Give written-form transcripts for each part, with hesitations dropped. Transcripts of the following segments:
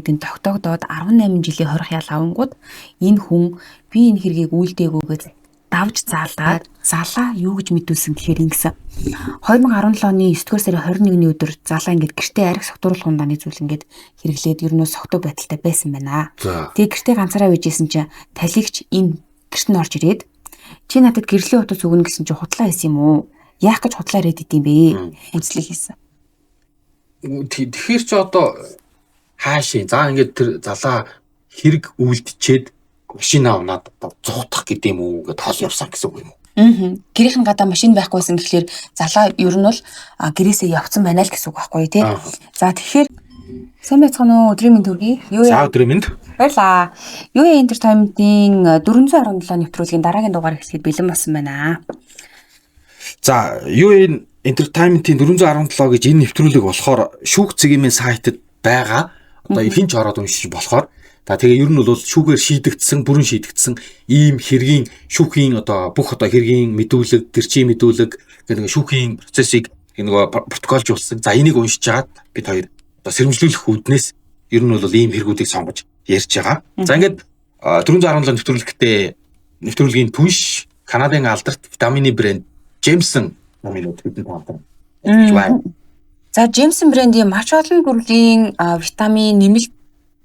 гэдэг нь тогтоогдоод 18 жилийн хорих ял авангууд энэ хүн би энэ хэргийг үйлдээгүү гэж давж заалаад Залаа юу гэж мэдүүлсэн гэхээр ингэсэн. 2017 оны 9 дугаар сарын 21-ний өдөр Залаа ингээд гэртээ арх согтууруулах ундааны зүйл ингээд хэрэглээд ер нь согтуу байдалтай байсан байна. Тэгээ гэртээ ганцаараа үйжсэн чинь талигч энэ гэрт нь орж ирээд чи надад гэрлийн утас өгнө гэсэн чи худлаа хийсэн юм уу? Яах гэж худлаа ирээд идэм бэ? Үнслэг хийсэн. Тэгэхээр чи одоо хаашийн за ингээд тэр Залаа хэрэг үйлдчихэд машина унаад одоо зугтах гэдэг юм уу ингээд тоол явсан гэсэн үг юм уу? Аа. Гэрийнх нь гадаа машин байхгүйсэн гэхлээр Залаа ер нь бол гэрээсээ явцсан байна л гэсэн үг байхгүй тий. За тэгэхээр сайн байцгаана уу, өдрийн мэнд хүргэе. Юу За өдрийн мэнд. Баярлаа. Юу Entertainment-ийн 417 нэвтрүүлгийн дараагийн дугаар эхлэхэд бэлэн болсон байна. За юу Entertainment-ийн 417 гэж энэ нэвтрүүлэг болохоор шүүх цэгийн сайтад байгаа. Одоо хин ч ороод уншиж болохоор. За тэгээ ер нь бол шүүгээр шийдэгдсэн, бүрэн шийдэгдсэн ийм хэргийн шүүхийн одоо бүх одоо хэргийн мэдүүлэг, гэрчийн мэдүүлэг гэдэг нэг шүүхийн процессыг нөгөө протоколжуулсан. За энийг уншиж хагаад бид хоёр одоо сэрэмжлүүлэх үүднээс ер нь бол ийм хэрэгүүдийг сонгож ярьж байгаа. За ингээд 417 нэвтрүүлэгтээ нэвтрүүлгийн түнш Канадын алдарт витамины брэнд Jameson номынууд бидэнд хамтран байна. За Jameson брендийн маш олон төрлийн витамин нэмэлт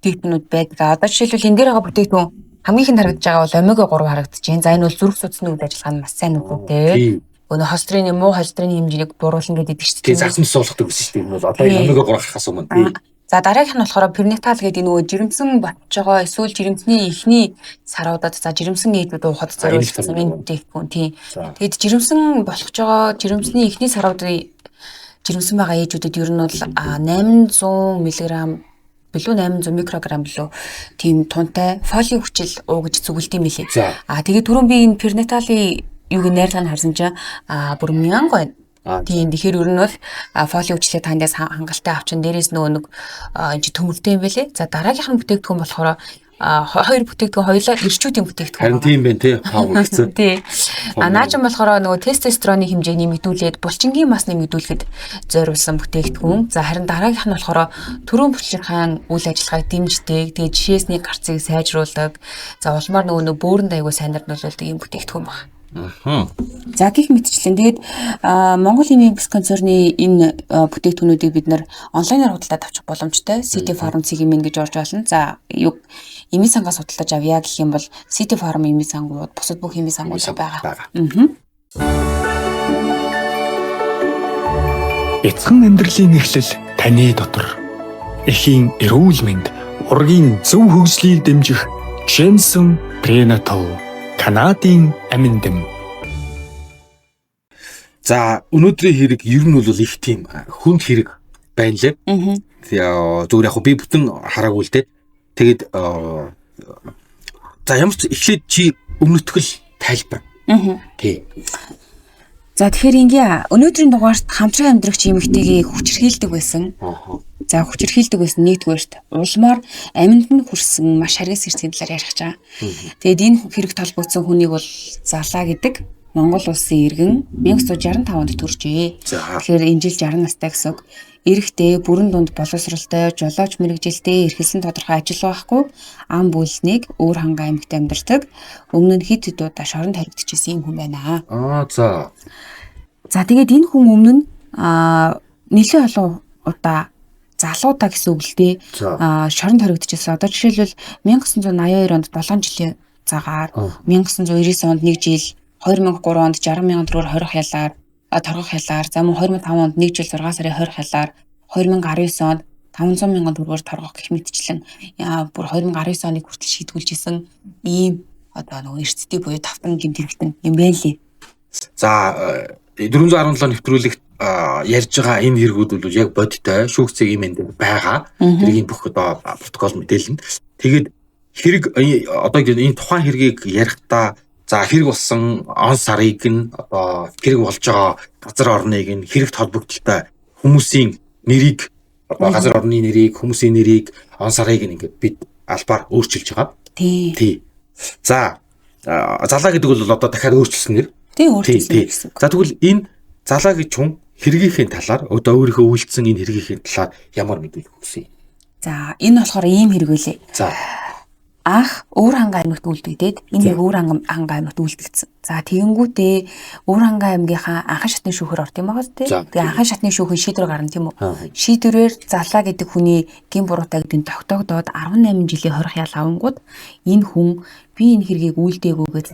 бүтээгдэхүүнүүд байдаг. Одоо жишээлбэл энэ дээр байгаа бүтээгдэхүүн хамгийн ихэнд харагдаж байгаа бол омега 3 харагдаж байна. За энэ бол зүрх судасны үйл ажиллагаа нь маш сайн нөлөөтэй. Өнөө холестерины муу холестерины хэмжээг бууруулна гэдэг шүү дээ. Загас мэс суулгадаг гэсэн шүү дээ. Энэ бол одоо энэ омега 3 гарахаас өмнө. За дараагийнх нь болохоор перинатал гэдэг нөгөө жирэмсэн батж байгаа эсвэл жирэмсний эхний саруудад за жирэмсэн ээжүүд уухад зориулсан энэ бүтээгдэхүүн тийм. Тэгэд жирэмсэн болох ч байгаа жирэмсний эхний саруудын жирэмсэн байгаа ээжүүдэд ер нь бол 800 мг билүү 800 микрограмм билүү тийм тунтай фоли хүчил уу гэж зүгэлт юм билээ. А тэгээд түрүүн би энэ перинаталын юуг найрлагыг харсан чинь бүр 1000 байна. Тийм тэгэхээр ер нь бол фоли хүчлээ тандаас хангалттай авчин дээрээс нөгөө нэг энэ чи төмөртэй юм байлээ. За дараагийнх нь бүтээгдэхүүн болохоор хоёр бүтээгдэхүүн хоёулаа эрчүүдийн бүтээгдэхүүн. Харин тийм байх тий. Пауэр гэсэн. Тий. А наажин болохоор нөгөө тестостероны хэмжээг нэмэгдүүлээд булчингийн мас нэмэгдүүлэхэд зориулсан бүтээгдэхүүн. За харин дараагийнх нь болохоор төрийн булчирхайн үйл ажиллагааг дэмждэг, тэгээ жишээсний гарцыг сайжруулдаг. За улмаар нөгөө нэг бөөрөнд аягүй сайнар нөлөөлдөг юм бүтээгдэхүүн байна. За гих мэтчлэн тэгээд Монгол химийн бүс концерны энэ бүтээгдэхүүнүүдийг бид нар онлайнаар худалдаад авчих боломжтой. City Farm цэгийн гэж орж болно. За юу эмийн сангаас худалдаж авъя гэх юм бол City Farm эмийн сангууд, бусад бүх эмийн сангууд байгаа. Эцхэн амьдралын эхлэл таны дотор. Эхийн эрүүл мэнд, ургийн зөв хөгжлийг дэмжих Jameson Prenatal Канадын аминдэн. За өнөөдрийн хэрэг ер нь бол их тийм хүнд хэрэг байна лээ. Зүгээр яг би бүтэн хараагүй л дээ. Тэгээд за ямар ч эхлээд чи өмнөтгөл тайлбар. Тий. За тэгэхээр ингээ өнөөдрийн дугаарт хамтран амьдрагч эмэгтэйгийг хүчирхийлдэг байсан. За хүчирхийлдэг байсан нэгдүгээрт улмаар амьд нь хүрсэн маш харгас хэрцгийн талаар ярих гэж байгаа. Тэгээд энэ хэрэг толгойцсон хүнийг бол Залаа гэдэг Монгол улсын иргэн 1965 онд төржээ. Тэгэхээр энэ жил 60 настай гэсэн үг. Эрэгтэй, бүрэн дунд боловсралтай, жолооч мэргэжилтэй, эрхэлсэн тодорхой ажил байхгүй, ам бүлнийг өөр ханга аймагт амьдардаг. Өмнө нь хэд хэд удаа шоронд хоригдчихсэн юм хүн байна. Аа за. За тэгээд энэ хүн өмнө нь нэлээд олон удаа залуудаа гэсэн үг л дээ. Шоронд хоригдчихсэн. Одоо жишээлбэл 1982 онд 7 жилийн цагаар, 1999 онд 1 жил, 2003 онд 60 мянган төгрөгөөр хорих ялаар, торгох ялаар, за мөн 2005 онд 1 жил 6 сарын хорих ялаар, 2019 онд 500 мянган төгрөгөөр торгох гэх мэтчлэн бүр 2019 оныг хүртэл шийдвүлжсэн ийм одоо нөгөө эрсдэлтэй буюу тавтан гэмт хэрэгтэн юм байна лээ. За 417 нэвтрүүлэгт ярьж байгаа энэ хэрэгүүд бол яг бодиттой шүүх цэг юм энэ байгаа. Тэргийн бүх одоо протокол мэдээлэл нь. Тэгээд хэрэг одоо энэ тухайн хэргийг ярихдаа за хэрэг болсон он сарыг нь одоо хэрэг болж байгаа газар орныг нь хэрэгт холбогдлолтой хүмүүсийн нэрийг одоо газар орны нэрийг, хүмүүсийн нэрийг, он сарыг нь ингээд бид албаар өөрчилж байгаа. Тий. За Залаа гэдэг бол одоо дахиад өөрчилсөн нэр. Тий, өөрчилсөн гэсэн үг. За тэгвэл энэ Залаа гэж хүн хэргийнхээ талаар одоо өөрийнхөө үйлдсэн энэ хэргийнхээ талаар ямар мэдээлэл өгсөн юм? За энэ болохоор ийм хэрэг үлээ. За. Анх Өвөр хангай аймагт үлдэгдээд энэ яг Өвөр хангай аймагт үлдэгдсэн. За тэгэнгүүтээ Өвөр хангай аймгийнхаа анхан шатны шүүхээр орд юм байгаа тий. Тэгээ анхан шатны шүүхийн шийдвэр гарна тийм үү? Шийдвэрээр Залаа гэдэг хүний гин буруутай гэдэг нь тогтоогдоод 18 жилийн хорих ял авангууд энэ хүн би энэ хэргийг үйлдээгүү гэж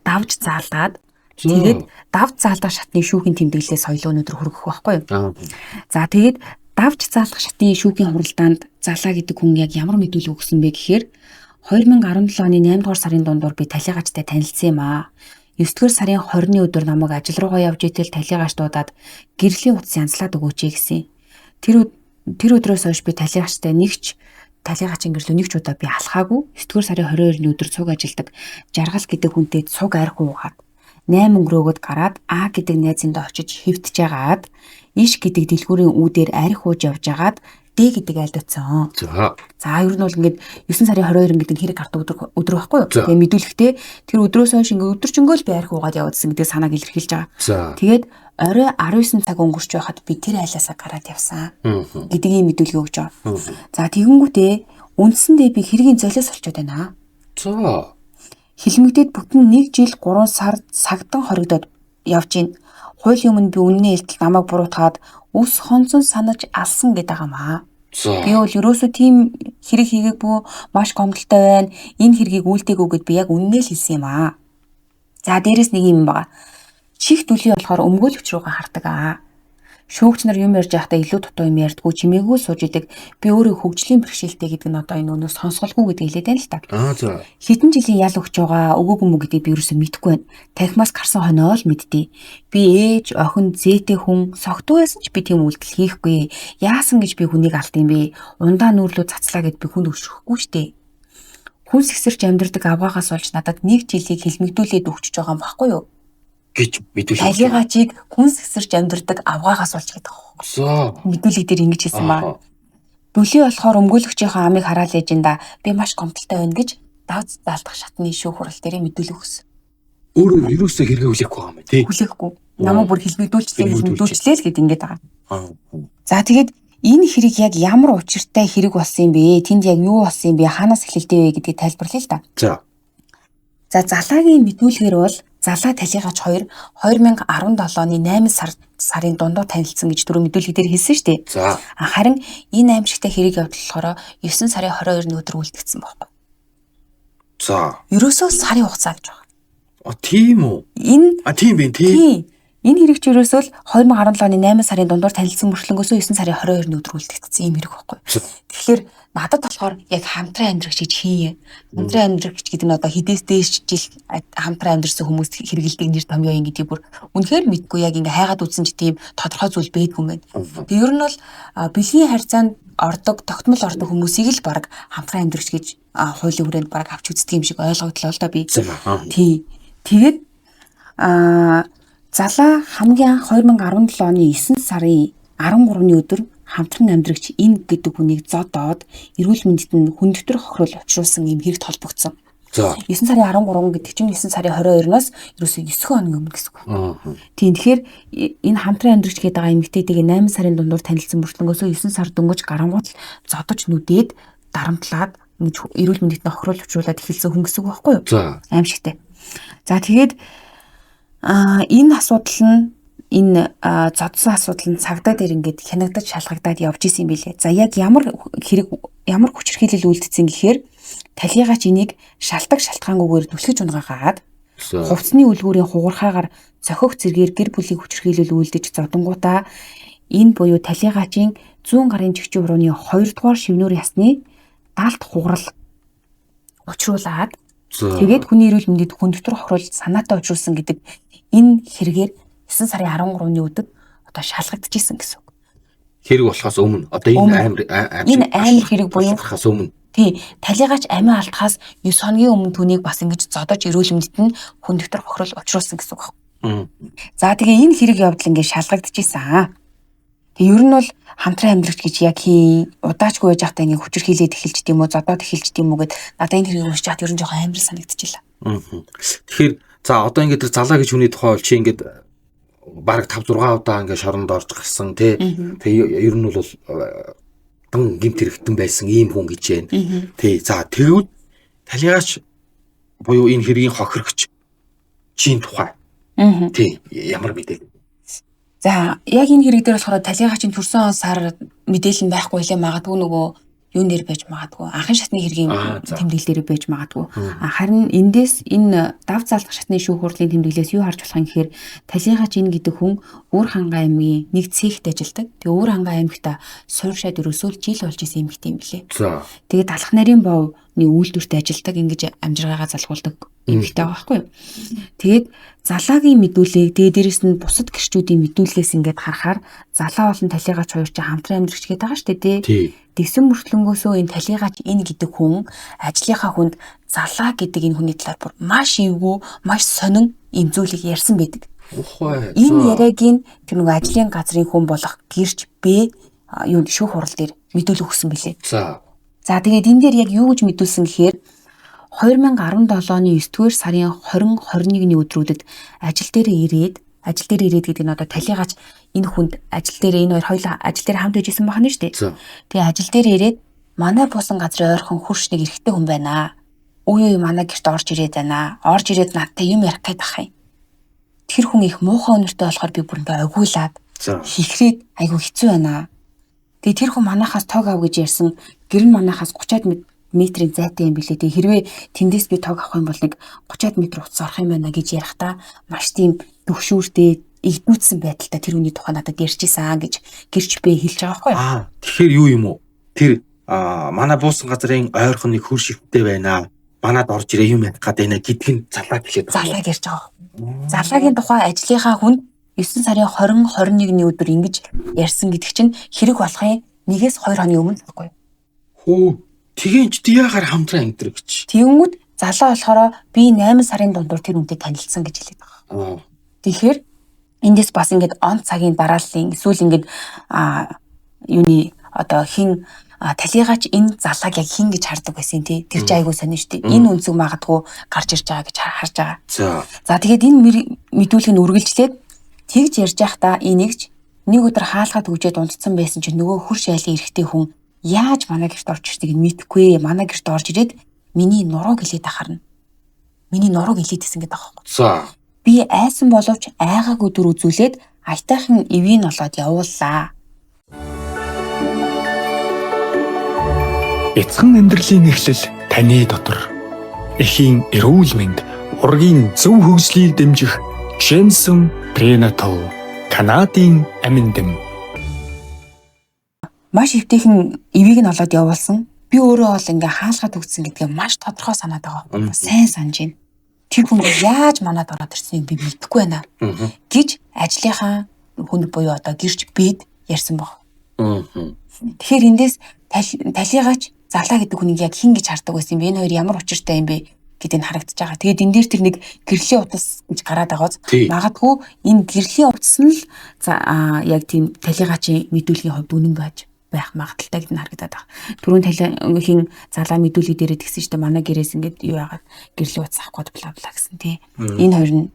давж заалаад тэгээд давж заалдах шатны шүүхийн тэмдэглэлээ соёлоо өнөөдөр хүргэх байхгүй юу? За тэгээд давж заалдах шатны шүүхийн хуралдаанд Залаа гэдэг хүн яг ямар мэдүүлэг өгсөн бэ гэхээр 2017 оны 8 дугаар сарын дундуур би талигачтай танилцсан юм аа. 9 дугаар сарын 20-ны өдөр намайг ажил руугаа явж итэл талигач дуудаад гэрлийн утас янзлаад өгөөч гэсэн. Тэр өдрөөс хойш би талигачтай нэгч талигачийн гэрлөө нэг ч удаа би алхаагүй. 9 дугаар сарын 22-ны өдөр цуг ажилдаг Жаргал гэдэг хүнтэй цуг арх уугаад 8 өнгөрөөгд гараад А гэдэг найзындаа очиж хэвтэж ягаад Иш гэдэг дэлгүүрийн үүдээр арх ууж явж агаад Д гэдэг айлд очсон. За ер нь бол ингээд 9 сарын 22 гэдэг нь хэрэг гардаг өдөр байхгүй юу? Тэгээ мэдүүлэхдээ тэр өдрөөс хойш ингээд өдөржингөө л би арх уугаад яваадсан гэдэг санааг илэрхийлж байгаа. Тэгээд орой 19 цаг өнгөрч байхад би тэр айлаасаа гараад явсан гэдэг ийм мэдүүлэг өгч байгаа. За тэгэнгүүтээ үндсэндээ би хэргийн золиос олчод байна. За. Хилмигдээд бүтэн 1 жил 3 сар сагдан хоригдоод явж гин. Хуулийн өмнө би үнэнээ хэлтэл намайг буруутгаад үс хонцон санаж алсан гэдэг юм аа. Би бол ерөөсөө тийм хэрэг хийгээгүй, маш гомдолтой байна. Энэ хэргийг үйлдээгүй гэд би яг үнэнээ л хэлсэн юм аа. За дээрэс нэг юм байгаа. Чих дүлий болохоор өмгөөлөгч рүүгээ хардаг аа. Шүүгч нар юм ярьж байхдаа илүү дутуу юм ярьдгүү, чимээгүй сууж идэг. Би өөрөө хөгжлийн бэрхшээлтэй гэдэг нь одоо энэ өнөөс сонсголгүй гэдэг хэлээд байна л та. Аа за. Хэдэн жилийн ял өгч байгаа, өгөөгүй мүү гэдгийг би ерөөсөө мэдэхгүй байна. Танхимаас гарсан хоноо л мэдтий. Би ээж, охин, зээтэй хүн, согтуу байсан ч би тийм үйлдэл хийхгүй. Яасан гэж би хүнийг алд юм бэ? Ундаа нүүрлүү цацлаа гэд би хүнд өшрөхгүй штэ. Хүн сэгсэрч амьдардаг авгаагаас болж надад нэг жилийг хилмигдүүлээд өгчөж байгаа юм баггүй юу? Гэж мэдүүлэг. Талигачийг хүн сэгсэрч амьдардаг авгаагаас болж гэдэг аахгүй. За. Мэдүүлэг дээр ингэж хэлсэн ба. Бүлий болохоор өмгөөлөгчийнхөө амыг хараал ээж энэ да би маш гомдолтой байна гэж давц заалдах шатны шүүх хурал дээр мэдүүлэг өгсөн. Өөрөө ерөөсөө хэрэгээ хүлээхгүй байгаа юм байна тий. Хүлээхгүй. Намайг бүр хилмигдүүлчлээ л гэд ингэж байгаа. За тэгээд энэ хэрэг яг ямар учиртай хэрэг болсон юм бэ? Тэнд яг юу болсон юм бэ? Хаанаас эхэлдэг вэ гэдгийг тайлбарлая л да. За. За Залаагийн мэдүүлгээр бол Залаа талигач 2 2017 оны 8 сарын дундуур танилцсан гэж түрүү мэдүүлэг дээр хэлсэн шүү дээ. За. Харин энэ аимшигтай хэрэг явдал болохоор 9 сарын 22-ны өдөр үлдэгдсэн байхгүй. За. Ерөөсөө сарын хугацаа гэж байгаа. А тийм үү? Энэ а тийм бэ тий. Энэ хэрэг чи ерөөсөө л 2017 оны 8 сарын дундуур танилцсан мөрчлөнгөөсөө 9 сарын 22-ны өдөр үлдэгдсэн юм хэрэг байхгүй. Тэгэхээр надад болохоор яг хамтран амьдрагч гэж хийн. Хамтран амьдрагч гэдэг нь одоо хэдээс дээш жил хамтран амьдарсан хүмүүс хэрэгэлдэг нэр томьёо юм гэдгийг бүр үнэхээр мэдгүй, яг ингээ хайгаад үзсэн чи тийм тодорхой зүйл байдгүй юм байна. Тэгээ ер нь бол бэлгийн харьцаанд ордог, тогтмол ордог хүмүүсийг л баг хамтран амьдрагч гэж хуулийн хүрээнд баг авч үздэг юм шиг ойлгогдлоо л да би. Тий. Тэгээд Залаа хамгийн анх 2017 оны 9 сарын 13-ны өдөр хамтран амьдрагч энэ гэдэг хүнийг зодоод эрүүл мэндэд нь хүн дотор хохирол учруулсан юм хэрэгт холбогдсон. За. 9 сарын 13 гэдэг чинь 9 сарын 22-ноос ерөөсөө 9 хоногийн өмнө гэсэн үг. Тийм, тэгэхээр энэ хамтран амьдрагч гэдэг байгаа эмэгтэйтэйгээ 8 сарын дундуур танилцсан мөртлөнгөөсөө 9 сар дөнгөж гарангуут л зодож нүдээд дарамтлаад ингэж эрүүл мэндэд нь хохирол учруулад эхэлсэн хүн гэсэн үг байхгүй юу? За. Аимшигтай. За тэгээд энэ асуудал нь энэ зодсон асуудал нь цагдаа дээр ингээд хянагдаж шалгагдаад явж исэн юм билээ. За яг ямар хэрэг ямар хүчирхийлэл үлдсэн гэхээр талигач энийг шалтак шалтгаангүйгээр түлхэж унгаагаад хувцсны үлгүүрийн хугархаагаар цохих зэргээр гэр бүлийг хүчирхийлэл үлдэж зодонгуудаа энэ буюу талигачийн зүүн гарын чигчийн урууны 2 дугаар шивнүүр ясны далд хугарал учруулад тэгээд хүний эрүүл мэндэд хүн дотор хохирол санаатай учруулсан гэдэг энэ хэрэгээр 9 сарын 13-ны өдөр одоо шалгагдчихсэн гэсэн үг. Хэрэг болохоос өмнө одоо энэ энэ амар хэрэг буюу болохоос өмнө тий талигач амиа алдахаас 9 хоногийн өмнө түүнийг бас ингэж зодож эрүүл мэндэд нь хүн дотор хохирол учруулсан гэсэн үг. За тэгээ энэ хэрэг явдал ингэ шалгагдчихсэн. Тэгээ ер нь бол хамтран амьдрагч гэж яг хий удаачгүй байж байхдаа ингэ хүчирхийлээд эхэлж дим үү, зодоод эхэлж дим үү гэд надад энэ хэргийг уншиж чад ер нь жоохон амар санагдчихлаа. Тэгэхээр за одоо ингэ тэр Залаа гэж хүний тухай бол чи ингэ бараг 5 6 удаа ингэ шоронд орж гарсан тий. Тэгээ ер нь бол хатан гэмт хэрэгтэн байсан ийм хүн гэж байна. Тий. За тэгвэл талигаач буюу энэ хэргийн хохирогч чинь тухай. Тий. Ямар мэдээлэл? За яг энэ хэрэг дээр болохоор талигаачин төрсөн он сар мэдээлэл нь байхгүй лээ, магадгүй нөгөө юун дээр байж магадгүй, анхан шатны хэргийн тэмдэглэл дээр байж магадгүй. Харин эндээс энэ дав залдах шатны шүүх хурлын тэмдэглэлээс юу харж болох юм гэхээр талигаач энэ гэдэг хүн Уур Хангай аймгийн нэг цехт ажилладаг. Тэгээ Уур Хангай аймагта сууршаад өрөөсөөл жил болж исэн эмэгтэй юм билээ. Тэгээд Алах нарийн бовны үйлдвэрт ажилладаг, ингэж амжиргаагаа залгуулдаг эмэгтэй байгаа байхгүй юу. Тэгээд залаагийн мэдүүлэг, тэгээд дээрэс нь бусад гэрчүүдийн мэдүүлгээс ингээд харахаар залаа болон талигаач хоёр чинь хамтран амьдрагч гэдэг байгаа шүү дээ, тий. Тэгсэн мөртлөнгөөсөө энэ талигаач энэ гэдэг хүн ажлынхаа хүнд залаа гэдэг энэ хүний талаар бүр маш эвгүй, маш сонин юм зүйлийг ярьсан байдаг. Энэ яриаг нь тэр нөгөө ажлын газрын хүн болох гэрч Б юунд шүүх хурал дээр мэдүүлэг өгсөн билээ. За тэгээд энэ дээр яг юу гэж мэдүүлсэн гэхээр 2017 оны 9-р сарын 20, 21-ний өдрүүдэд ажил дээр ирээд гэдэг нь одоо талигаач энэ хүнд ажил дээр энэ хоёр хоёулаа ажил дээр хамт байж исэн байна шүү дээ. Тэгээ ажил дээр ирээд манай буусан газрын ойрхон хөрш нэг эрэгтэй хүн байна. Үе үе манай гэрт орж ирээд байна. Орж ирээд надтай юм ярих гээд ах юм. Тэр хүн их муухай өнөртэй болохоор би бүр ингээ огиулаад хихрээд айгүй хэцүү байна. Тэгээ тэр хүн манахаас тог ав гэж ярьсан. Гэр нь манахаас 30-аад метрийн зайтай юм билээ. Тэгээ хэрвээ тэндээс би тог авах юм бол нэг 30-аад метр утас орох юм байна гэж ярихдаа маш тийм төгшүүртэй игдүүцсэн байдалтай тэр хүний тухай надад ярьж исэн гэж гэрч бэ хэлж байгаа байхгүй юу? Тэгэхээр юу юм уу? Тэр манай буусан газрын ойрхон нэг хөрш ихтэй байна. Манад орж ирээ юм ярих гээд байна гэдг нь залааг хэлээд байгаа. Залааг ярьж байгаа. Залаагийн тухай ажлынхаа хүнд 9 сарын 20, 21-ний өдөр ингэж ярьсан гэдэг чинь хэрэг болохын 1-2 хоногийн өмнө байхгүй юу? Хөө тэгэн ч яхаар хамтран амьдрах гэж. Тэгэнгүүт залаа болохоор би 8 сарын дундуур тэр хүнтэй танилцсан гэж хэлээд байгаа. Тэгэхээр эндээс бас ингээд он цагийн дарааллын эсвэл ингээд юуны одоо хин талигаач энэ залааг яг хин гэж хардаг байсан тий. Тэр чинь айгүй сонин шүү дээ. Энэ үнцэг магадгүй гарч ирж байгаа гэж харж байгаа. За тэгээд энэ мэдүүлэг нь үргэлжлээд тэгж ярьж байхдаа энэгч нэг өдөр хаалгаа түгжээд унтцсан байсан чинь нөгөө хөрш айлын эрэгтэй хүн яаж манай гэрт орж ирснийг нь мэдэхгүй. Манай гэрт орж ирээд миний нурууг илээд ахарна. Миний нурууг илээд исэн гэдэг аахгүй. За. Би айсан боловч айгаагүй дүр үзүүлээд аятайхан эвийг олоод явууллаа. Эцхэн амьдралын эхлэл таны дотор. Эхийн эрүүл мэнд, ургийн зөв хөгжлийг дэмжих Jensen Prenatal, Канадын аминдэн. Маш эвтэйхэн эвийг нь олоод явуулсан. Би өөрөө бол ингээ хаалгаа төгссөн гэдгээ маш тодорхой санаад байгаа. Сайн санаж байна. Тэр хүн яаж манад ороод ирснийг би мэдэхгүй байна гэж ажлынхаа хүн буюу одоо гэрч бэд ярьсан баг. Тэгэхээр эндээс талигаач залаа гэдэг хүнийг яг хин гэж хардаг байсан юм бэ? Энэ хоёр ямар учиртай юм бэ гэдэг нь харагдаж байгаа. Тэгээд энэ дээр тэр нэг гэрлийн утас гэж гараад байгааз магадгүй энэ гэрлийн утас нь л яг тийм талигаачийн мэдүүлгийн хувьд үнэн байж байх магадaltaй гэдэг нь харагдаад байгаа. Түрүүн талигахийн залаа мэдүүлэг дээрээ тэгсэн чинь манай гэрээс ингээд юу яагаад гэрлийн утас авах гээд бла бла гэсэн тий. Энэ хоёр нь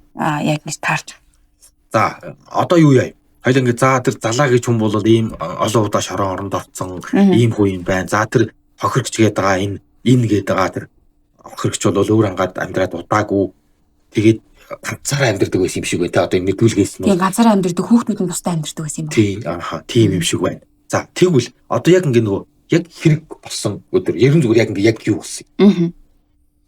яг нэг таарч. За одоо юу яа? Хоёул ингээд за тэр залаа гэж хүн бол ийм олон удаа шорон оронд орцсон ийм хүн юм байна. За тэр хохирогч гээд байгаа энэ гээд байгаа тэр хохирогч бол өөр ангаад амьдраад удаагүй тэгээд ганцаараа амьдрдаг байсан юм шиг байна. Тэ одоо мэдүүлгээс нь. Тийм ганцаараа амьдрдаг, хүүхдүүд нь тусдаа амьдрдаг байсан юм байна. Тийм аа тийм юм шиг байна. За тэгвэл одоо яг ингээд нөгөө яг хэрэг болсон өдөр ерэн зүгээр яг ингээд яг юу болсон юм.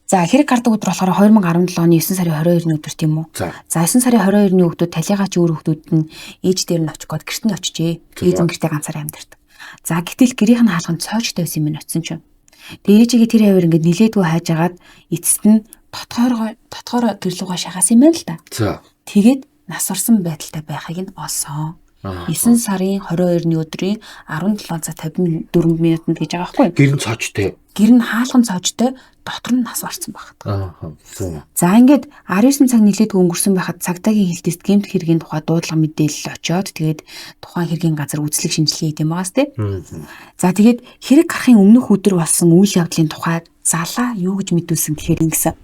За хэрэг гардаг өдөр болохоор 2017 оны 9 сарын 22-ны өдөр тийм үү? За 9 сарын 22-ны өдөр талигаач өөр хүүхдүүд нь ээж дээр нь очих гээд гэрт нь очижээ. Ээж нь гэртээ ганцаараа амьдардаг. За гэтэл гэрийнх нь хаалганд цоожтой байсан юм очисон чинь. Тэгээ ээжигээ тэр хавар ингээд нилээдгүй хайжгаад эцэст нь дотоороо гэрлүүгээ шахаасан юм байна л да. За. Тэгээд нас орсон байдалтай байхыг нь олсон. 9 сарын 22-ны өдрийн 17 цаг 54 минутанд гэж байгаа байхгүй юу? Гэр нь цоожтой. Гэр нь хаалган цоожтой, дотор нь нас орсон багт. За ингээд 19 цаг нилээдгүй өнгөрсөн байхад цагдаагийн хилтэст гэмт хэргийн тухай дуудлага мэдээлэл очиод тэгээд тухайн хэргийн газар үзлэг шинжилгээ хийх юм байгаас тээ. За тэгээд хэрэг гарахын өмнөх өдөр болсон үйл явдлын тухай Залаа юу гэж мэдүүлсэн гэхээр ингэсэн.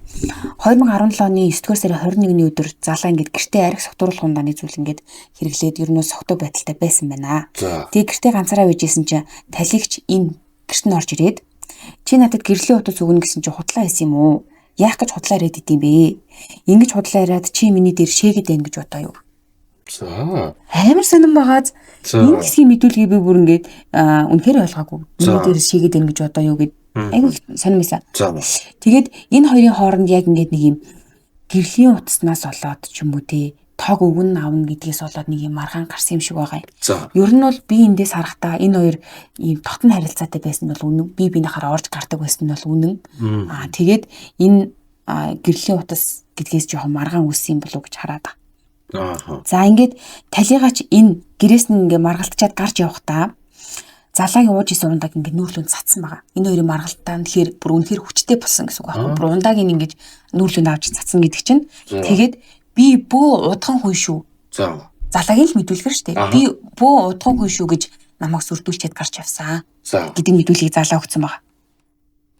2017 оны 9-р сарын 21-ний өдөр Залаа ингээд гэртээ арх согтууруулах ундааны зүйл ингээд хэрэглээд ер нь согтуу байдалтай байсан байна. Тэгээ гэртээ ганцаараа байжсэн чинь талигч энэ гэрт нь орж ирээд чи надад гэрлийн утас өгнө гэсэн чи худлаа хийсэн юм уу? Яах гэж худлаа яриад идэм бэ? Ингэж худлаа яриад чи миний дээр шээгээд байна гэж бодоо юу? За. Амар сонирн байгааз энэ хэсгийн мэдүүлгийг би бүр ингээд үнэхээр ойлгоогүй. Миний дээр шээгээд байна гэж бодоо юу гэд айгүй сонирн байсан. Тэгээд энэ хоёрын хооронд яг ингээд нэг юм гэрлийн утаснаас болоод ч юм уу те тог өгөн авна гэдгээс болоод нэг юм маргаан гарсан юм шиг байгаа юм. Ер нь бол би эндээс харахтаа энэ хоёр ийм дотн харилцаатай байсан бол үнэн. Би биенийхаараа орж гардаг байсан нь бол үнэн. Аа тэгээд энэ гэрлийн утас гэдгээс жоохон маргаан үүссэн юм болов уу гэж хараад байгаа. За ингээд талигаач энэ гэрээс нь ингээ маргалтчаад гарч явахдаа Залаагийн ууж исэн ундааг ингээд нүүрлүүнд цацсан байгаа. Энэ хоёрын маргалтаа нь тэгэхээр бүр үнэхээр хүчтэй болсон гэсэн үг байхгүй. Бүр ундааг нь ингээд нүүрлүүнд авч цацсан гэдэг чинь. Тэгээд би бөө удхан хүн шүү. За. Залаагийн л мэдүүлгэр шүү дээ. Би бөө удхан хүн шүү гэж намайг сүрдүүлчихэд гарч явсан. За. Гэдэг мэдүүлгийг Залаа өгсөн байгаа.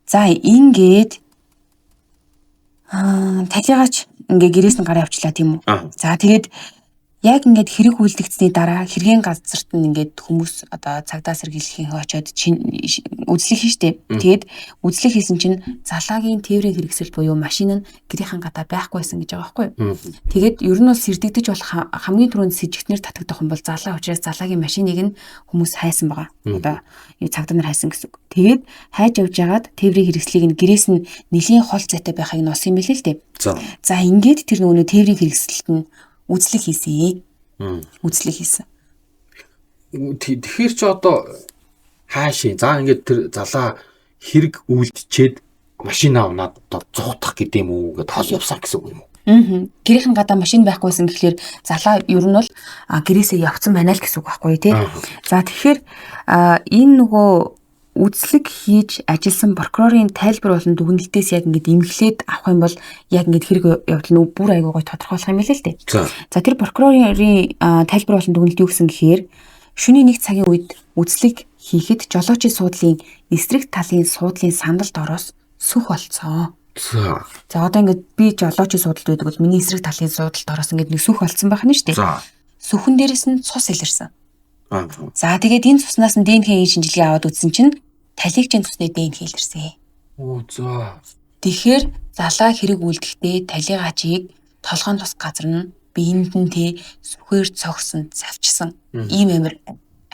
За ингээд талигаач ингээ гэрээс нь гараа явчлаа тийм үү. За тэгээд яг ингээд хэрэг үйлдэгдсэний дараа хэргийн газарт нь ингээд хүмүүс одоо цагдаа сэргийлэхийнхээ очиод үзлэг хийн штэ. Тэгээд үзлэг хийсэн чинь Залаагийн тээврийн хэрэгсэл буюу машин нь гэрийнхэн гадаа байхгүй байсан гэж байгаа байхгүй юу. Тэгээд ер нь бол сэрдэгдэж болох хамгийн түрүүнд сэжигтнэр татагдах юм бол Залаа учраас Залаагийн машиныг нь хүмүүс хайсан байгаа. Одоо цагдаа нар хайсан гэсэн үг. Тэгээд хайж явж байгаад тээврийн хэрэгслийг нь гэрээс нь нэлийн хол зайтай байхыг нь олсон юм билээ л дээ. За ингээд тэр нөгөө тээврийн хэрэгсэлт нь үзлэг хийсэн. Үзлэг хийсэн. Тэгэхээр чи одоо хаашийн. За ингээд тэр Залаа хэрэг үйлдчихэд машина унаад одоо зуутах гэдэг юм уу гэд хол явсан гэсэн үг юм уу? Гэрийнхэн гадаа машин байхгүйсэн гэхлээр Залаа ер нь бол гэрээсээ явцсан байна л гэсэн үг байхгүй тий. За тэгэхээр энэ нөгөө үзлэг хийж ажилласан прокурорын тайлбар болон дүгнэлтээс яг ингээд имхлээд авах юм бол яг ингээд хэрэг явдал нь бүр айгуу гой тодорхойлох юм билээ л дээ. За тэр прокурорын тайлбар болон дүгнэлт юу гэсэн гэхээр шөнийн 1 цагийн үед үзлэг хийхэд жолоочийн суудлын эсрэг талын суудлын сандал доороос сүх олцсон. За одоо ингээд би жолоочийн суудалд байдаг бол миний эсрэг талын суудалд доороос ингээд нэг сүх олцсон байх нь шүү дээ. Сүхэн дээрээс нь цус илэрсэн. За тэгээд энэ цуснаас нь ДНХ-ийн шинжилгээ аваад үзсэн чинь талигчийн цусны ДНХ илэрсэн. Оо за. Тэгэхээр Залаа хэрэг үйлдэхдээ талигаачийг толгойн тус газар нь биеинд нь тэ сүхээр цогсон, завчсан ийм амир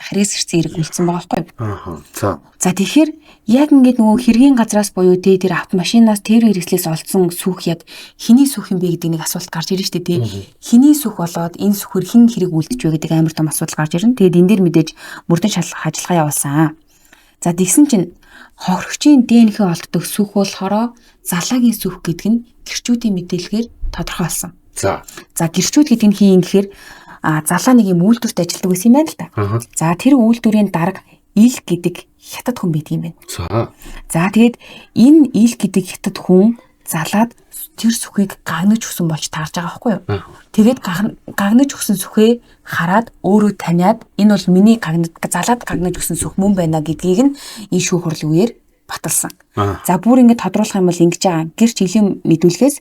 харис хэрцэн хэрэг үлдсэн байгаа байхгүй юу? За. За тэгэхээр яг ингээд нөгөө хэргийн газраас буюу тэ тэр автомашинаас тэр хэрэгслээс олдсон сүх яг хэний сүх юм бэ гэдэг нэг асуулт гарч ирж штэ тэ. Хэний сүх болоод энэ сүхэр хэн хэрэг үлдэж вэ гэдэг амар том асуудал гарч ирнэ. Тэгээд энэ дээр мэдээж мөрдөн шалгах ажиллагаа явуулсан. За тэгсэн чинь хохирогчийн ДНХ олддог сүх болохоор Залаагийн сүх гэдэг нь гэрчүүдийн мэдээлэхээр тодорхойлсон. За. За гэрчүүд гэдэг нь хин гэхээр Залаа нэг юм үйлдвэрт ажилладаг байсан юм байна л да. За тэр үйлдвэрийн дарга Ил гэдэг хятад хүн байдаг юм байна. За. За тэгээд энэ Ил гэдэг хятад хүн Залаад тэр сүхийг гагнаж өгсөн болж таарж байгаа байхгүй юу? Тэгээд гагнаж өгсөн сүхээ хараад өөрөө таниад энэ бол миний Залаад гагнаж өгсөн сүх мөн байна гэдгийг нь энэ шүүх хурлын үеэр баталсан. За бүр ингэ тодруулах юм бол ингэж байгаа. Гэрч илийн мэдүүлэхээс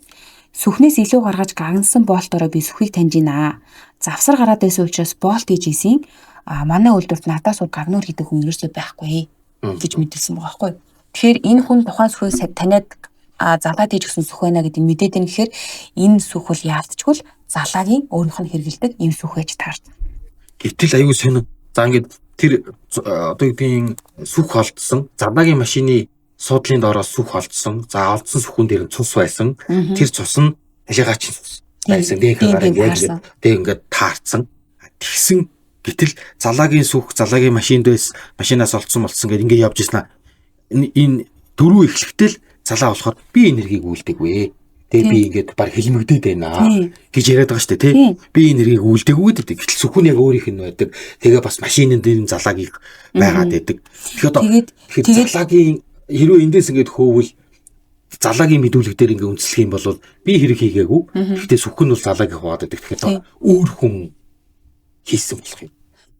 сүхнээс илүү гаргаж гагнасан болтороо би сүхийг таньж гинэ. Завсар гараад байсан учраас болт хийж исэн. А манай үйлдвэрт надаас өөр гагнуур хийдэг хүн ерөөсөө байхгүй гэж мэдүүлсэн байгаа байхгүй юу? Тэгэхээр энэ хүн тухайн сүхийг таниад Залаад хийж өгсөн сүх байна гэдэг мэдээд байна гэхээр энэ сүх бол яалтчгүй л Залаагийн өөрийнх нь хэрэгэлдэг ийм сүх байж таарч. Гэтэл аюу сонин. За ингээд тэр одоо гэдгийн сүх олдсон. Залаагийн машины суудлын доороос сүх олдсон. За олдсон сүхэн дээр нь цус байсан. Тэр цус нь талигаачийн цус байсан. ДНХ-гаар яг тэг ингээд таарцсан. Тэгсэн гэтэл Залаагийн сүх Залаагийн машинд байсан машинаас олдсон болцсон гэдээ ингээд явж ирсэн. Энэ дөрөв эхлэхдээ л Залаа болохоор би энэ хэргийг үйлдэгвэ. Тэгээ би ингээд баг хэлмэгдээд байна гэж яриад байгаа шүү дээ, тий. Би энэ хэргийг үйлдэггүй гэдэг. Гэтэл сүхэн яг өөрийнх нь байдаг. Тэгээ бас машинын дээр нь Залаагийг байгаад байдаг. Тэгэхээр одоо тэгэхээр Залаагийн хэрвээ эндээс ингээд хөөвөл Залаагийн мэдүүлэг дээр ингээд үндэслэх юм бол би хэрэг хийгээгүй. Гэхдээ сүхэн нь бол Залаагийн хуваад байдаг. Тэгэхээр өөр хүн хийсэн болох юм.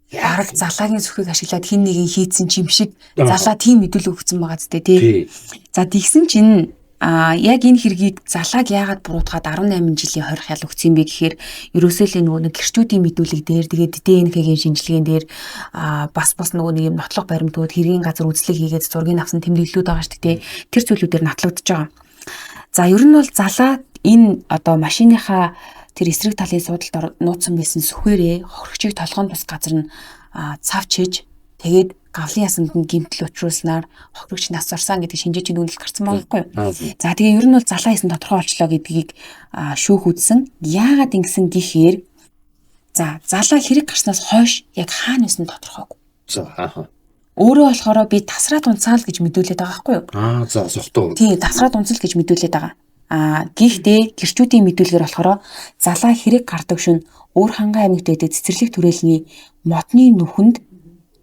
Бараг залаагийн сүхийг ашиглаад хин нэгэн хийцэн чим шиг залаа тийм мэдүүлэг өгсөн байгаа зү тий. За тэгсэн чинь яг энэ хэргийг залааг яагаад буруутгаад 18 жилийн хорих ял өгсөн юм бэ гэхээр ерөөсөө л нөгөө нэг гэрчүүдийн мэдүүлэг дээр тэгээд ДНК-гийн шинжилгээнд дээр бас нөгөө нэг юм нотлох баримтууд хэргийн газар үзлэг хийгээд зургийг авсан тэмдэглэлүүд байгаа шүү дээ. Тэр зүйлүүдээр нотлогдож байгаа. За ер нь бол залаа энэ одоо машиныхаа тэр эсрэг талын суудалд нууцсан байсан сүхээрээ хохирогчийг толгойн тус газар нь цав чиж тэгээд гавлын ясанд нь гэмтэл учруулснаар хохирогч нас орсон гэдэг шинжээчийн дүгнэлт гарсан байгаа байхгүй юу. За тэгээ ер нь бол залаа хийсэн тодорхой болчлоо гэдгийг шүүх үзсэн. Яагаад ингэсэн гэхээр за залаа хэрэг гарснаас хойш яг хаана байсан тодорхойгүй. За аа. Өөрөө болохоор би тасраад унцаал гэж мэдүүлээд байгаа байхгүй юу? Аа за сухтуу. Тийм, тасраад унцал гэж мэдүүлээд байгаа. Гэхдээ гэрчүүдийн мэдүүлгээр болохоор залаа хэрэг гардаг шөнө Уур хангай аймагт байдаг цэцэрлэг түрээлний модны нүхэнд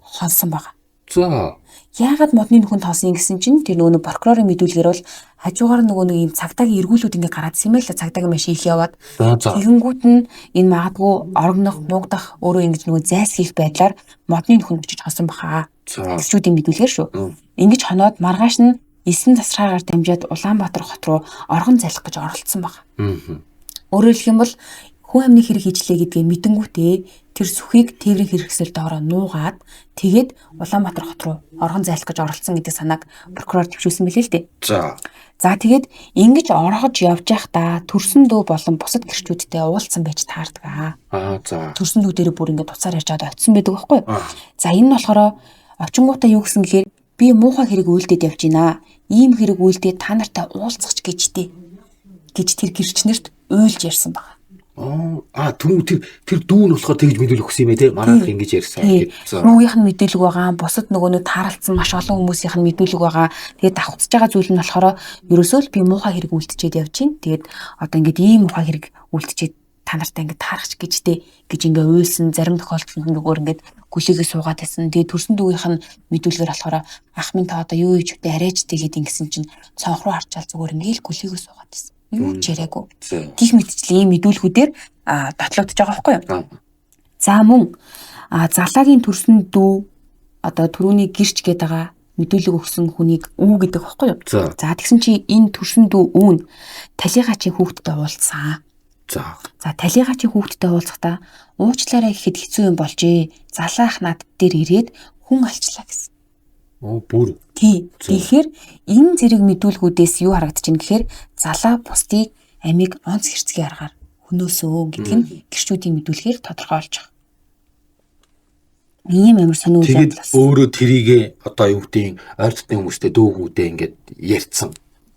хонсон байгаа. За. Яагаад модны нүхэнд хонсон гэсэн чинь тэр нөгөө прокурорын мэдүүлгээр бол хажуугаар нөгөө нэг юм цагдаагийн эргүүлүүд ингээ гараад ирсэн юм байл та цагдаагийн машин их яваад. Тэгэнгүүт нь энэ магадгүй орогнох, нуугдах өөрөө ингэж нөгөө зайлсхийх байдлаар модны нүхэнд очиж хонсон баха. Гэрчүүдийн мэдүүлгээр шүү. Ингэж хоноод маргааш нь 9 тасархаагаар дамжаад Улаанбаатар хот руу оргон залхих гэж оролцсон баг. Өөрөөр хэлэх юм бол хүн амны хэрэг хийжлээ гэдгээ мэдэнгүүтээ тэр сүхийг тээврийн хэрэгсэл доороо нуугаад тэгээд Улаанбаатар хот руу оргон зайлах гэж оролцсон гэдэг санааг прокурор төвшүүлсэн билээ л дээ. За. За тэгээд ингэж оргож явж байхдаа төрсөн дүү болон бусад гэрчүүдтэй уулзсан байж таардаг. Аа за. Төрсөн дүү дээрээ бүр ингэж туцаар ярьж байгаад очисон байдаг байхгүй юу? За энэ нь болохоор очингуудаа юу гэсэн гэхээр би муухай хэрэг үйлдээд явж байна. Ийм хэрэг үйлдээд та нартай уулзах гэж гэж тэр гэрчнэрт уйлж ярьсан баг. Тэр дүү нь болохоор тэгж мэдүүлэх өгсөн юм ээ те. Манайх ингэж ярьсан гэж. Рүүгийнх нь мэдүүлэг байгаа, бусад нөгөө нэг тааралцсан маш олон хүмүүсийнх нь мэдүүлэг байгаа. Тэгээд давхцаж байгаа зүйл нь болохоор ерөөсөө л би муухай хэрэг үлдчихэд явж байна. Тэгээд одоо ингээд ийм муухай хэрэг үлдчихэд та нартай ингээд таарах гэж тэ гэж ингээ уйлсан. Зарим тохиолдолд нөгөөр ингээд гүлээгээ суугаад байсан. Тэгээд төрсөн дүүгийнх нь мэдүүлгээр болохоор ах минь та одоо юу хийж вэ арайч тэгээд ингэсэн чинь цонх руу харчаал зүгээр ингээл гүлээгээ суугаад байсан. Юу ч яриаггүй. Гих мэтчлэн ийм мэдүүлгүүдээр дотлогдож байгаа байхгүй юу? За мөн залаагийн төрсөн дүү одоо түрүүний гэрч гээд байгаа мэдүүлэг өгсөн хүнийг үү гэдэг байхгүй юу? За тэгсэн чи энэ төрсөн дүү үүн талигачийн хүүхэдтэй уулзсан. За. За талигачийн хүүхэдтэй уулзахдаа уучлаарай гэхэд хэцүү юм болжээ. Залаах над дээр ирээд хүн алчлаа гэсэн. Оо бүр. Тий. Тэгэхээр энэ зэрэг мэдүүлгүүдээс юу харагдаж байна гэхээр залаа бусдыг амийг онц хэрцгий аргаар хөнөөсөө гэдэг нь гэрчүүдийн мэдүүлгээр тодорхой болж байгаа. Ийм амар сонир үйл явдал болсон. Өөрөө тэрийгэ одоо юу гэдгийг ойр дотны хүмүүстэй дүүгүүдээ ингээд ярьсан.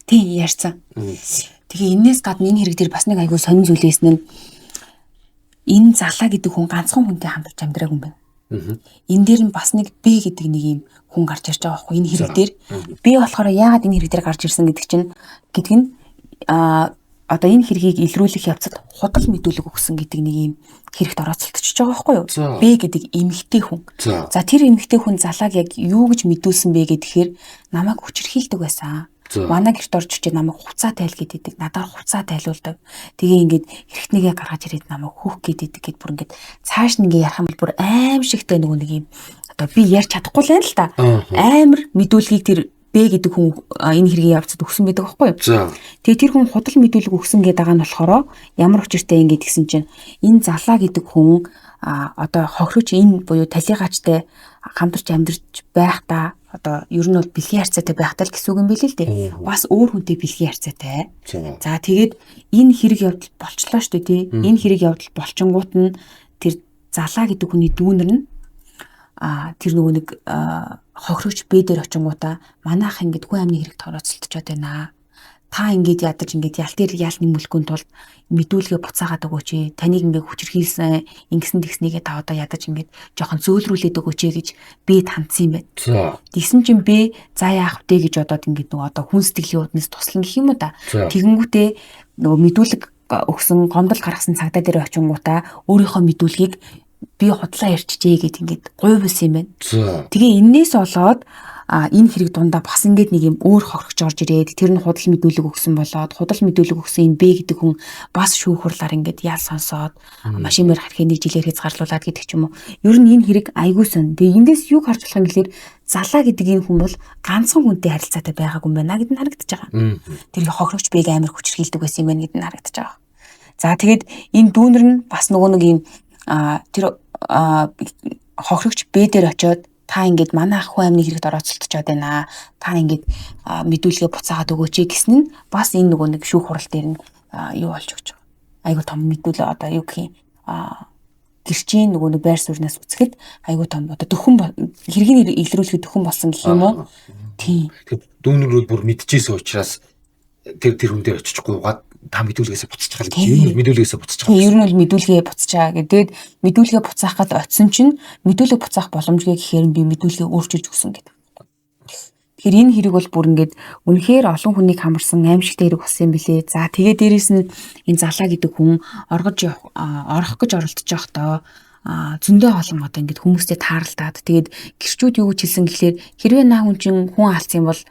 Тий, ярьсан. Тэгээ энээс гадна энэ хэрэг дээр бас нэг айгүй сонин зүйл байсан нь энэ залаа гэдэг хүн ганцхан хүнтэй хамтарч амьдраагүй юм байна. Энэ дээр нь бас нэг Б гэдэг нэг юм хүн гарч ирж байгаа байхгүй энэ хэрэг дээр. Би болохоор яагаад энэ хэрэг дээр гарч ирсэн гэдэг чинь гэдэг нь одоо энэ хэргийг илрүүлэх явцад худал мэдүүлэг өгсөн гэдэг нэг юм хэрэгт орооцолдчихж байгаа байхгүй юу? Б гэдэг эмэгтэй хүн. За тэр эмэгтэй хүн залааг яг юу гэж мэдүүлсэн бэ гэхээр намайг хүчирхийлдэг байсан. Манай гэрт орж ирчээд намайг хувцаа тайл гэдэг, надаар хувцаа тайлуулдаг. Тэгээ ингээд эргэтнийгээ гаргаж ирээд намайг хөөх гэдэг гэд бүр ингээд цааш нь ингээд ярих юм бол бүр аимшигтэй нөгөө нэг юм одоо би ярьж чадахгүй л байна л та. Амар мэдүүлгийг тэр Б гэдэг хүн энэ хэргийн явцад өгсөн байдаг байхгүй юу? Тэгээ тэр хүн худал мэдүүлэг өгсөн гэдэг байгаа нь болохоор ямар учиртай ингээд гисэн чинь энэ залаа гэдэг хүн одоо хохирогч энэ буюу талигачтай хамтарч амьдарч байхдаа одоо ер нь бол бэлгийн харьцаатай байхдаа л гэсэн үг юм билээ л дээ. Бас өөр хүнтэй бэлгийн харьцаатай. За тэгээд энэ хэрэг явдал болчлоо шүү дээ тий. Энэ хэрэг явдал болчингууд нь тэр залаа гэдэг хүний дүүнер нь тэр нөгөө нэг хохирогч Б дээр очингуудаа манайх ингээд хүн амны хэрэгт орооцолдчиход байна. Та ингээд ядаж ингээд ял дээр ял нэмэлгүй тулд мэдүүлгээ буцаагаад өгөөч ээ. Таныг ингээд хүчирхийлсэн ингэсэн тэгснийгээ та одоо ядаж ингээд жоохон зөөлрүүлээд өгөөч ээ гэж Б хандсан юм байна. Тэгсэн чинь Б за яах вэ гэж бодоод ингээд нөгөө одоо хүн сэтгэлийн үүднээс туслан гэх юм уу та. Тэгэнгүүтээ нөгөө мэдүүлэг өгсөн гомдол гаргасан цагдаа дээр очингуудаа өөрийнхөө мэдүүлгийг би худлаа ярьчихжээ гэд ингээд гуйвсан юм байна. Тэгээ энээс болоод энэ хэрэг дундаа бас ингээд нэг юм өөр хохирогч орж ирээд тэр нь худал мэдүүлэг өгсөн болоод худал мэдүүлэг өгсөн энэ Б гэдэг хүн бас шүүх хурлаар ингээд ял сонсоод машин мөр хархи нэг жилээр хязгаарлуулад гэдэг ч юм уу. Ер нь энэ хэрэг айгүй сонь. Тэгээ эндээс юг харж болох юм гэхээр Залаа гэдэг энэ хүн бол ганцхан хүнтэй харилцаатай байгаагүй юм байна гэдээ нь харагдаж байгаа. Тэр хохирогч Б-г амар хүчрхийлдэг байсан юм байна гэдээ нь харагдаж байгаа. За тэгээд энэ дүүнер нь бас нөгөө нэг юм тэр хохирогч Б дээр очиод та ингээд манай ах хүн амны хэрэгт орооцолдчиход байна. Та ингээд мэдүүлгээ буцаагаад өгөөч гэсэн нь бас энэ нөгөө нэг шүүх хурал дээр нь юу болж өгч байгаа. Айгуу том мэдүүлээ одоо юу гэх юм гэрчийн нөгөө нэг байр сууриас үзэхэд айгуу том одоо дөхөн хэргийг илрүүлэхэд дөхөн болсон гэх юм уу? Тийм. Тэгэхээр дүүнерүүд бүр мэдчихсэн учраас тэр хүн дээр очиж гуйгаад та мэдүүлгээсээ буцаж байгаа л гэж. Ер нь мэдүүлгээсээ буцаж байгаа. Ер нь бол мэдүүлгээ буцчаа гэдэг. Мэдүүлгээ буцаах гээд очисон чинь мэдүүлэг буцаах боломжгүй гэхээр би мэдүүлгээ өөрчилж өгсөн гэдэг. Тэгэхээр энэ хэрэг бол бүр ингээд үнэхээр олон хүнийг хамарсан аимшигтай хэрэг болсон юм билээ. За тэгээ дээрэс нь энэ Залаа гэдэг хүн оргож орох гэж оролдож байхдаа зөндөө олон одоо ингээд хүмүүстэй тааралдаад тэгээд гэрчүүд юу гэж хэлсэн гэхлээр хэрвээ наа хүн чинь хүн алдсан юм бол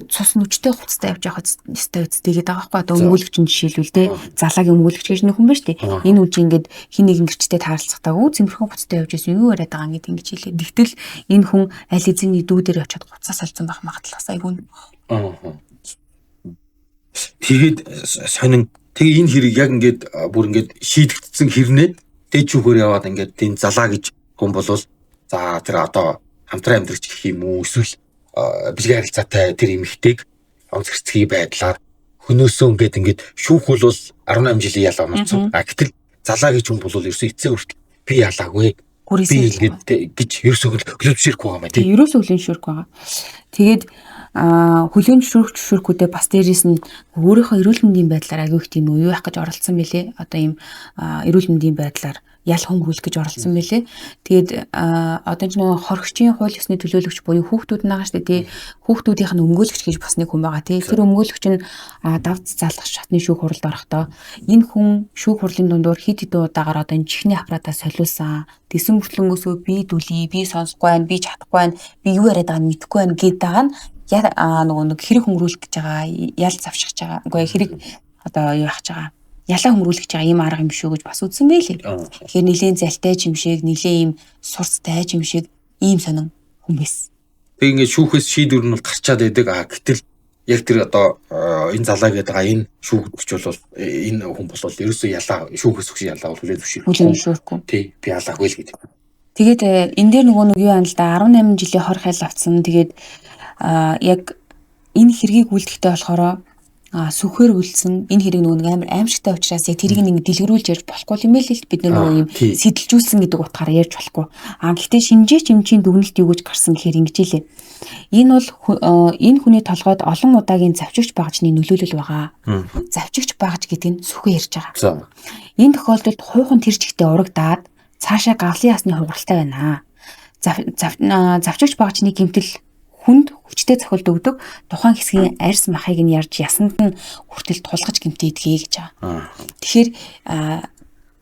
цус нүчтэй хувцастай явж явах ёстой үсттэй гэдэг байгаа байхгүй. Одоо өмгөөлөгч нь жишээлбэл те Залаагийн өмгөөлөгч гэж нэг хүн байна шүү дээ. Энэ хүн чинь ингээд хин нэгэн гэрчтэй таарлцахтаа өө цэмбэрхэн хувцастай явж байсан юу яриад байгаа ингээд ингэж хэлээ. Тэгтэл энэ хүн аль эзэнний дүү дээр очиод хувцас солилцсон байх магадлалаас айгүй. Тэгээд сонин тэгээ энэ хэрэг яг ингээд бүр ингээд шийдэгдсэн хэрнээ дээд шүүхээр яваад ингээд энэ Залаа гэж хүн болвол за тэр одоо хамтран амьдрагч гэх юм уу эсвэл бэлгийн харилцаатай тэр эмэгтэйг онц хэрцгий байдлаар хөнөөсөө ингээд ингээд шүүх бол 18 жилийн ял оноцсон. А гэтэл Залаа гэж хүн бол ерөөсөө эцсийн хүртэл би ялаагүй. Би ингээд гэж ерөөсөө хүлээн зөвшөөрөхгүй байгаа юм тийм. Ерөөсөө хүлээн зөвшөөрөхгүй байгаа. Тэгээд хүлээн зөвшөөрөх зөвшөөрөхгүйдээ бас дээрээс нь өөрийнхөө эрүүл мэндийн байдлаар аягүй их тийм юу яах гэж оролцсон мэлээ. Одоо ийм эрүүл мэндийн байдлаар ял хөнгөрүүлэх гэж оролцсон мэлээ. Тэгээд одоо ч нөгөө хорогчийн хууль ёсны төлөөлөгч буюу хүүхдүүд нь байгаа шүү дээ тий. Хүүхдүүдийнх нь өмгөөлөгч гэж бас нэг хүн байгаа тий. Тэр өмгөөлөгч нь давц залах шатны шүүх хуралд орохдоо энэ хүн шүүх хурлын дундуур хэд хэдэн удаагаар одоо энэ чихний аппаратаа солиулсан. Тэсэн мөртлөнгөөсөө би дүлий, би сонсохгүй байна, би чадахгүй байна, би юу яриад байгааг нь мэдэхгүй байна гэдэг байгаа нь нөгөө нэг хэрэг хөнгөрүүлэх гэж байгаа, ял завших гэж байгаа. Үгүй хэрэг одоо юу яах гэж байгаа. Ялаа хөнгөрүүлэх гэж байгаа ийм арга юм шүү гэж бас үзсэн байлээ. Тэгэхээр нэлээд залтай юм шиг, нэлээд ийм сурцтай юм шиг ийм сонин хүн байсан. Тэг ингээд шүүхээс шийдвэр нь бол гарчаад байдаг. А гэтэл яг тэр одоо энэ Залаа гэдэг байгаа энэ шүүгч бол энэ хүн бол ерөөсөө ялаа шүүхээс өгш ялаа бол хүлээн зөвшөөрөхгүй. Хүлээн зөвшөөрөхгүй. Тий, би ялаагүй л гэдэг. Тэгээд энэ дээр нөгөө нэг юу юм л да 18 жилийн хор хайл авцсан. Тэгээд яг энэ хэргийг үлдэхдээ болохоор сүхээр үлдсэн энэ хэрэг нөгөө нэг амар аимшигтай учраас яг тэрийг нэг дэлгэрүүлж ярьж болохгүй юм байл л бид нөгөө юм сэтэлжүүлсэн гэдэг утгаараа ярьж болохгүй. А гэхдээ шинжээч эмчийн дүгнэлт юу гэж гарсан гэхээр ингэж хэлээ. Энэ бол энэ хүний толгойд олон удаагийн завчигч багжны нөлөөлөл байгаа. Завчигч багж гэдэг нь сүхээ ярьж байгаа. Энэ тохиолдолд хуухан тэр чигтээ урагдаад цаашаа гавлын ясны хугаралтай байна. Завчигч багжны гэмтэл хүнд хүчтэй цохилд өгдөг тухайн хэсгийн арьс махыг нь ярьж ясанд нь хүртэл тулгаж гэмтээдгээ гэж байгаа. Тэгэхээр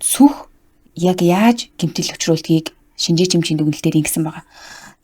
сүх яг яаж гэмтэл учруулдгийг шинжээч эмчийн дүгнэлтээр ингэсэн байгаа.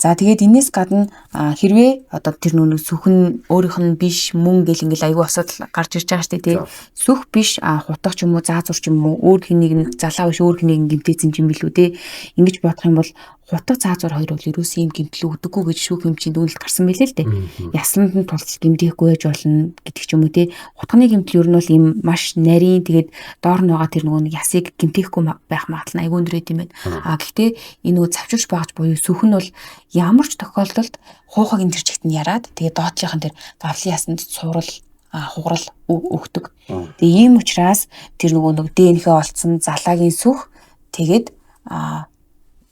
За тэгээд энэс гадна хэрвээ одоо тэр нүг сүх нь өөрийнх нь биш мөн гэл ингээл айгүй асуудал гарч ирж байгаа шүү дээ тий. Сүх биш хутга ч юм уу заазур ч юм уу өөр хин нэг нь залаа биш өөр хин нэг нь гэмтээсэн юм билүү тий. Ингэж бодох юм бол хутга заазур хоёр бол ерөөсөө ийм гэмтэл өгдөггүй гэж шүүх эмчийн дүгнэлт гарсан байлээ л дээ. Ясанд нь тултал гэмтээхгүй байж болно гэдэг ч юм уу тий. Хутганы гэмтэл ер нь бол ийм маш нарийн тэгээд доор нь байгаа тэр нөгөө нэг ясыг гэмтээхгүй байх магадлал нь айгүй өндөр байд юм байна. А гэхдээ энэ нөгөө завчирч байгаж буюу сүх нь бол ямар ч тохиолдолд хуухаг энэ тэр чигт нь яраад тэгээд доотлынхан тэр гавлын ясанд суурал хугарал өгдөг. Тэгээ ийм учраас тэр нөгөө нэг ДНХ олцсон залаагийн сүх тэгээд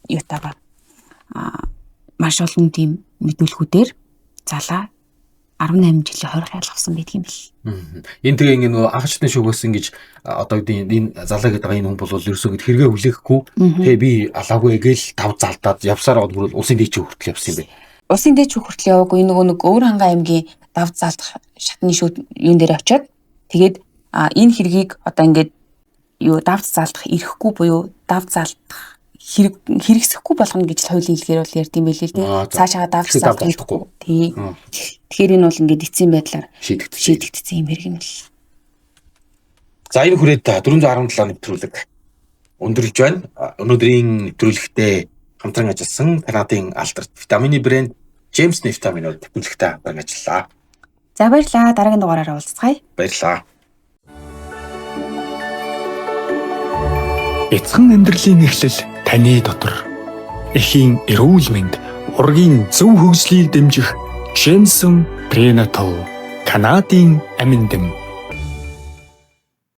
юутагаа маш олон тийм мэдүүлгүүдээр залаа 18 жилийн 20 ялгавсан байдаг юм бэл. Энэ тэгээ ингэ нөгөө анхчны шүүгээс ингэж одоо гэдэг энэ залаа гэдэг энэ хүн бол ерөөсөө ингэ хэрэгээ хүлээхгүй тэгээ би алаагүй гээл тав залдаад явсаар бол улсын дээд шүүх хүртэл явсан юм байна. Улсын дээд шүүх хүртэл яваагүй нөгөө нэг өвөр хангай аймгийн дав залдах шатны шүүд юун дээр очиод тэгээд энэ хэргийг одоо ингээд юу давц залдах ирэхгүй буюу дав залдах Хэрэгсэхгүй болгоно гэж л хуулийн хэлгээр бол ярьд юм билээ л дээ. Цаашаа давж заахгүй. Тий. Тэгэхээр энэ бол ингээд эцсийн байдлаар шийдэгдсэн шийдэгдсэн юм хэрэг юм л. За, энэ хүрээд 417 нэвтрүүлэг өндөрлөж байна. Өнөөдрийн нэвтрүүлэгтээ хамтран ажилласан Канадын алдарт витамины брэнд James витаминууд нэвтрүүлэгтээ хамтран ажиллалаа. За, баярлалаа. Дараагийн дугаараараа уулзцгаая. Баярлалаа. Бяцхан амьдралын эхлэл таны дотор. Эхийн эрүүл мэнд, ургийн зөв хөгжлийг дэмжих Jensen Prenatal Канадын амин дэм.